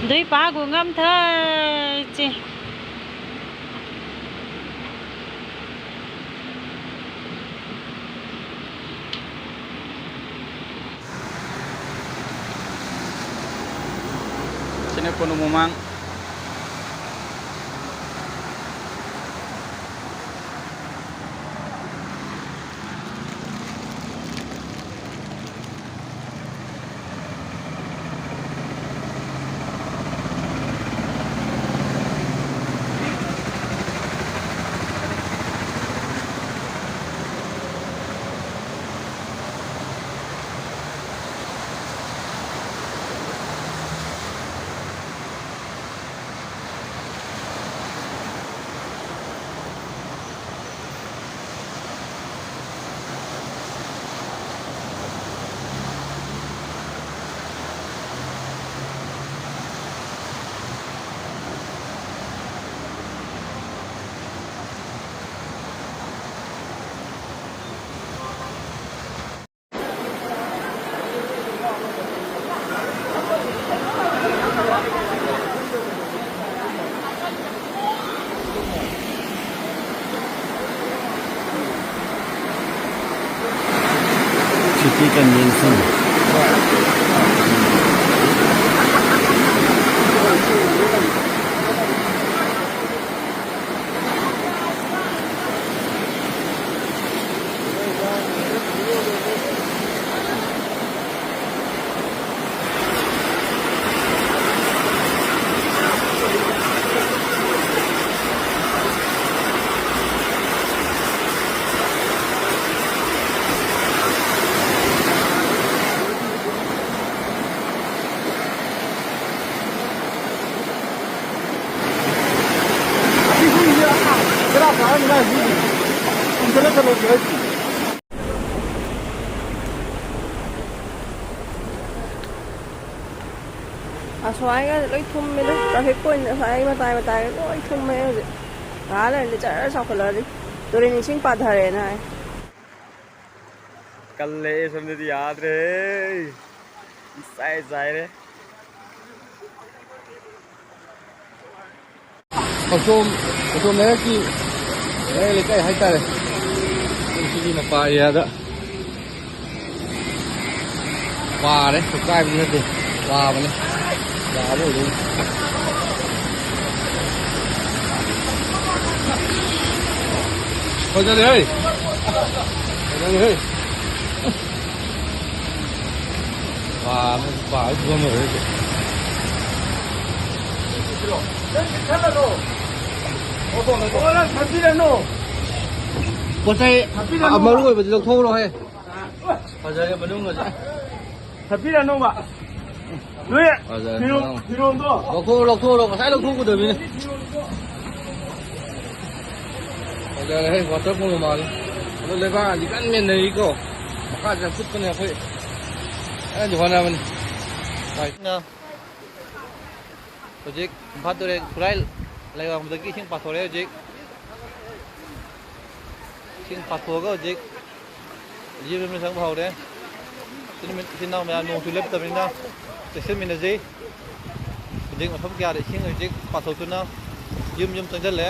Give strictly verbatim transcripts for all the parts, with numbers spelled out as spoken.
ꯑꯗꯨꯏ ꯄꯥꯒꯨ ꯉꯝꯊ ꯆꯦ꯫ ꯁꯤꯅ ꯀꯣꯅꯨꯡ ꯃꯃꯥꯡ꯫ City Convention. ꯑꯁ꯭ꯋꯥꯏꯒ ꯂꯣꯏ ꯊꯨꯝꯃꯦꯗ꯫ Traffic point ꯑꯁ꯭ꯋꯥꯏꯒꯤ ꯃꯇꯥꯏ ꯃꯇꯥꯏꯒ ꯂꯣꯏ ꯊꯨꯝꯃꯦ ꯍꯧꯖꯤꯛ꯫ ꯉꯥꯏꯍꯥꯛ ꯂꯩꯔꯗꯤ ꯖꯔ ꯆꯥꯎꯈꯠꯂꯛꯑꯅꯤ꯫ ꯇꯨꯔꯦꯟ ꯏꯁꯤꯡ ꯄꯥꯊꯔꯦꯅ ꯍꯥꯏ꯫ ꯀꯜꯂꯦ ꯁꯣꯝꯗꯗꯤ ꯌꯥꯗ꯭ꯔꯦ꯫ ꯏꯁꯥꯏ ꯆꯥꯏꯔꯦ꯫ ꯈꯣꯡꯖꯣꯝ, ꯈꯣꯡꯖꯣꯝ ꯂꯩꯔꯛꯀꯤ ꯂꯩꯔꯛ ꯂꯩꯀꯥꯏ ꯍꯥꯏꯇꯥꯔꯦ꯫ ꯑꯩꯈꯣꯏ ꯁꯤꯒꯤ ꯃꯄꯥ ꯑꯦꯔꯤꯌꯥꯗ ꯄꯥꯔꯦ, ꯀꯥꯏꯕꯗꯤ ꯅꯠꯇꯦ, ꯄꯥꯕꯅꯦ꯫ ꯄꯥꯕ ꯑꯣꯏꯗꯣꯏꯅꯤ꯫ ꯐꯖꯔꯦ ꯍꯩ꯫ ꯐꯖꯔꯦ ꯍꯩ꯫ ꯄꯥꯕ, ꯄꯥꯕ ꯐꯤꯕꯝ ꯑꯣꯏꯔꯦ ꯍꯧꯖꯤꯛ꯫ ꯄꯣꯠ ꯆꯩ ꯃꯔꯨ ꯑꯣꯏꯕꯗꯤ ꯂꯧꯊꯣꯛꯎꯔꯣꯍꯦ꯫ ꯐꯖꯔꯦ ꯃꯅꯨꯡꯒꯁꯦ꯫ ꯊꯠꯄꯤꯔꯅꯣꯕ꯫ ꯅꯣꯏ ꯐꯖꯔꯦ ꯐꯤꯔꯣꯜ, ꯃꯅꯨꯡ꯫ ꯐꯤꯔꯣꯜꯗꯣ꯫ ꯂꯧꯊꯣꯛꯑꯣ, ꯂꯧꯊꯣꯛꯑꯣ, ꯉꯁꯥꯏ ꯂꯧꯊꯣꯛꯀꯗꯕꯅꯤꯅꯦ꯫ ꯐꯖꯔꯦ, ꯍꯦ, waterfall ꯃꯥꯜꯂꯦ꯫ ꯑꯗꯣ ꯂꯩꯕꯥꯛ ꯑꯗꯤ ꯀꯟꯅ ꯃꯦꯟꯅꯔꯤꯀꯣ꯫ ꯃꯈꯥꯁꯦ ꯌꯥꯝ ꯀꯨꯠꯄꯅꯦ ꯑꯩꯈꯣꯏ꯫ ꯀꯟꯅꯗꯤ ꯍꯣꯠꯅꯕꯅꯤ꯫ ꯍꯧꯖꯤꯛ ꯏꯝꯐꯥꯜ ꯇꯨꯔꯦꯜ ꯈꯨꯔꯥꯏ ꯂꯩꯋꯥꯡꯕꯗꯒꯤ ꯏꯁꯤꯡ ꯄꯥꯊꯣꯔꯛꯑꯦ ꯍꯧꯖꯤꯛ꯫ ꯏꯁꯤꯡ ꯄꯥꯊꯣꯛꯑꯒ ꯍꯧꯖꯤꯛ ꯌꯨꯝ ꯌꯨꯝꯗ ꯆꯪꯕ ꯍꯧꯔꯦ꯫ ꯏꯆꯤꯟ ꯏꯆꯤꯟ ꯏꯅꯥꯎ ꯃꯌꯥꯝ ꯅꯣꯡꯁꯨ ꯂꯦꯞꯇꯕꯅꯤꯅ ꯆꯦꯛꯁꯤꯟꯃꯤꯟꯅꯁꯤ꯫ ꯍꯧꯖꯤꯛ ꯃꯐꯝ ꯀꯌꯥꯗ ꯏꯁꯤꯡ ꯍꯧꯖꯤꯛ ꯄꯥꯊꯣꯛꯇꯨꯅ ꯌꯨꯝ ꯌꯨꯝ ꯆꯪꯁꯤꯜꯂꯦ꯫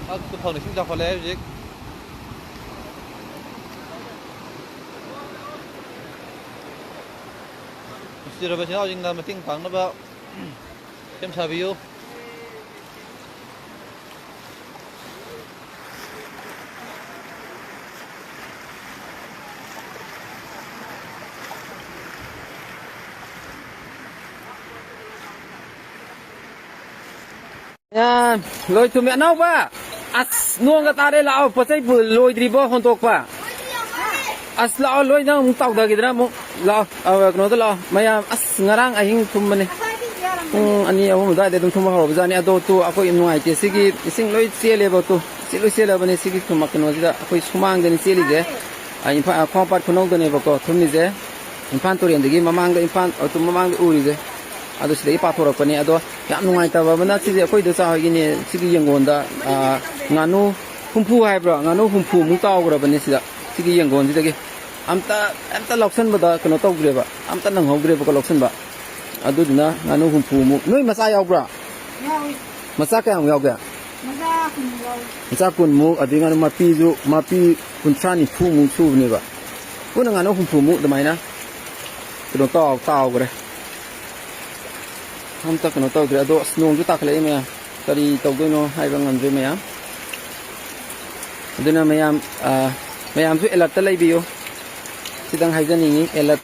ꯉꯥꯏꯍꯥꯛ ꯐꯥꯎꯅ ꯏꯁꯤꯡ ꯆꯥꯎꯈꯠꯂꯛꯑꯦ ꯍꯧꯖꯤꯛ꯫ ꯅꯨꯡꯁꯤꯔꯕ ꯏꯆꯤꯟ ꯏꯅꯥꯎꯁꯤꯡꯅ ꯃꯇꯦꯡ ꯄꯥꯡꯅꯕ ꯁꯦꯝ ꯁꯥꯕꯤꯌꯨ꯫ ꯑ, ꯂꯣꯏ ꯊꯨꯝꯃꯤ꯫ ꯑꯅꯥꯎꯕ! ꯑꯁ, ꯅꯣꯡꯒ ꯇꯥꯔꯦ, ꯂꯥꯛꯑꯣ, ꯄꯣꯠ ꯆꯩ ꯄꯨ-, ꯂꯣꯏꯗ꯭ꯔꯤꯕꯣ ꯍꯣꯟꯇꯣꯛꯄ? ꯑꯁ, ꯂꯥꯛꯑꯣ, ꯂꯣꯏ ꯅꯪ ꯑꯃꯨꯛ ꯇꯥꯎꯊꯈꯤꯗꯅ ꯑꯃꯨꯛ꯫ ꯂꯥꯛꯑꯣ, ꯑ, ꯀꯩꯅꯣꯗ ꯂꯥꯛꯑꯣ, ꯃꯌꯥꯝ꯫ ꯑꯁ, ꯉꯔꯥꯡ ꯑꯍꯤꯡ ꯊꯨꯝꯕꯅꯦ꯫ ꯄꯨꯡ ꯑꯅꯤ, ꯑꯍꯨꯝ ꯑꯗꯨꯋꯥꯏꯗ ꯑꯗꯨꯝ ꯊꯨꯝꯕ ꯍꯧꯔꯕꯖꯥꯠꯅꯤ꯫ ꯑꯗꯣ, ꯇꯨ, ꯑꯩꯈꯣꯏ ꯅꯨꯡꯉꯥꯏꯇꯦ꯫ ꯁꯤꯒꯤ ꯏꯁꯤꯡ ꯂꯣꯏ ꯆꯦꯜꯂꯦꯕ, ꯇꯨ꯫ ꯏꯁꯤꯡ ꯂꯣꯏ ꯆꯦꯜꯂꯕꯅꯦ꯫ ꯁꯤꯒꯤ ꯊꯨꯝ ꯀꯩꯅꯣꯁꯤꯗ ꯑꯩꯈꯣꯏ ꯁꯨꯃꯥꯡꯗꯅꯤ ꯆꯦꯜꯂꯤꯁꯦ꯫ ꯑ, ꯏꯝꯐꯥꯜ, ꯈ꯭ꯋꯥꯡꯄꯥꯠ ꯈꯨꯅꯧꯗꯅꯦꯕꯀꯣ ꯊꯨꯝꯃꯤꯁꯦ꯫ ꯏꯝꯐꯥꯜ ꯇꯨꯔꯦꯟꯗꯒꯤ ꯃꯃꯥꯡꯗ, ꯏꯝꯐꯥꯜ, ꯑ, ꯇꯨ ꯃꯃꯥꯡꯗ ꯎꯔꯤꯁꯦ꯫ ꯑꯗꯣ ꯁꯤꯗꯒꯤ ꯄꯥꯊꯣꯔꯛꯄꯅꯦ꯫ ꯑꯗꯣ ꯌꯥꯝ ꯅꯨꯡꯉꯥꯏꯇꯕ ꯑꯃꯅ, ꯁꯤꯁꯦ ꯑꯩꯈꯣꯏ ꯏꯗꯣꯆꯥ ꯍꯣꯏꯒꯤꯅꯦ꯫ ꯁꯤꯒꯤ ꯌꯦꯡꯒꯣꯟꯗ, ꯑ, ꯉꯥꯅꯨ ꯍꯨꯝꯐꯨ ꯍꯥꯏꯕ꯭ꯔꯣ? ꯉꯥꯅꯨ ꯍꯨꯝꯐꯨ ꯃꯨꯛ ꯇꯥꯎꯈ꯭ꯔꯕꯅꯦ ꯁꯤꯗ, ꯁꯤꯒꯤ ꯌꯦꯡꯒꯣꯟꯁꯤꯗꯒꯤ꯫ ꯑꯝꯇ, ꯑꯝꯇ ꯂꯧꯁꯟꯕꯗ ꯀꯩꯅꯣ ꯇꯧꯗ꯭ꯔꯦꯕ, ꯑꯝꯇ ꯅꯪꯍꯧꯗ꯭ꯔꯦꯕꯀꯣ ꯂꯧꯁꯟꯕ꯫ ꯑꯗꯨꯗꯨꯅ ꯉꯥꯅꯨ ꯍꯨꯝꯐꯨꯃꯨꯛ꯫ ꯅꯣꯏ ꯃꯆꯥ ꯌꯥꯎꯕ꯭ꯔꯥ? ꯌꯥꯎꯏ꯫ ꯃꯆꯥ ꯀꯌꯥꯃꯨꯛ ꯌꯥꯎꯒꯦ? ꯃꯆꯥ ꯀꯨꯟꯃꯨꯛ ꯌꯥꯎꯏ꯫ ꯃꯆꯥ ꯀꯨꯟꯃꯨꯛ, ꯑꯗꯩ ꯉꯥꯅꯨ ꯃꯄꯤꯁꯨ, ꯃꯄꯤ ꯀꯨꯟꯊ꯭ꯔꯥ ꯅꯤꯐꯨꯃꯨꯛ ꯁꯨꯕꯅꯦꯕ꯫ ꯄꯨꯟꯅ ꯉꯥꯅꯨ ꯍꯨꯝꯐꯨꯃꯨꯛ ꯑꯗꯨꯃꯥꯏꯅ ꯀꯩꯅꯣ ꯇꯥꯎ-, ꯇꯥꯎꯈ꯭ꯔꯦ꯫ ꯑꯝꯇ ꯀꯩꯅꯣ ꯇꯧꯗ꯭ꯔꯦ꯫ ꯑꯗꯣ ꯑꯁ, ꯅꯣꯡꯁꯨ ꯇꯥꯈꯠꯂꯛꯑꯦ ꯃꯌꯥꯝ꯫ ꯀꯔꯤ ꯇꯧꯗꯣꯏꯅꯣ ꯍꯥꯏꯕ ꯉꯝꯗ꯭ꯔꯦ ꯃꯌꯥꯝ꯫ ꯑꯗꯨꯅ ꯃꯌꯥꯝ, ꯑ, ꯃꯌꯥꯝꯁꯨ alert ꯇ ꯂꯩꯕꯤꯌꯨ꯫ ꯁꯤꯗꯪ ꯍꯥꯏꯖꯅꯤꯡꯉꯤ, alert꯫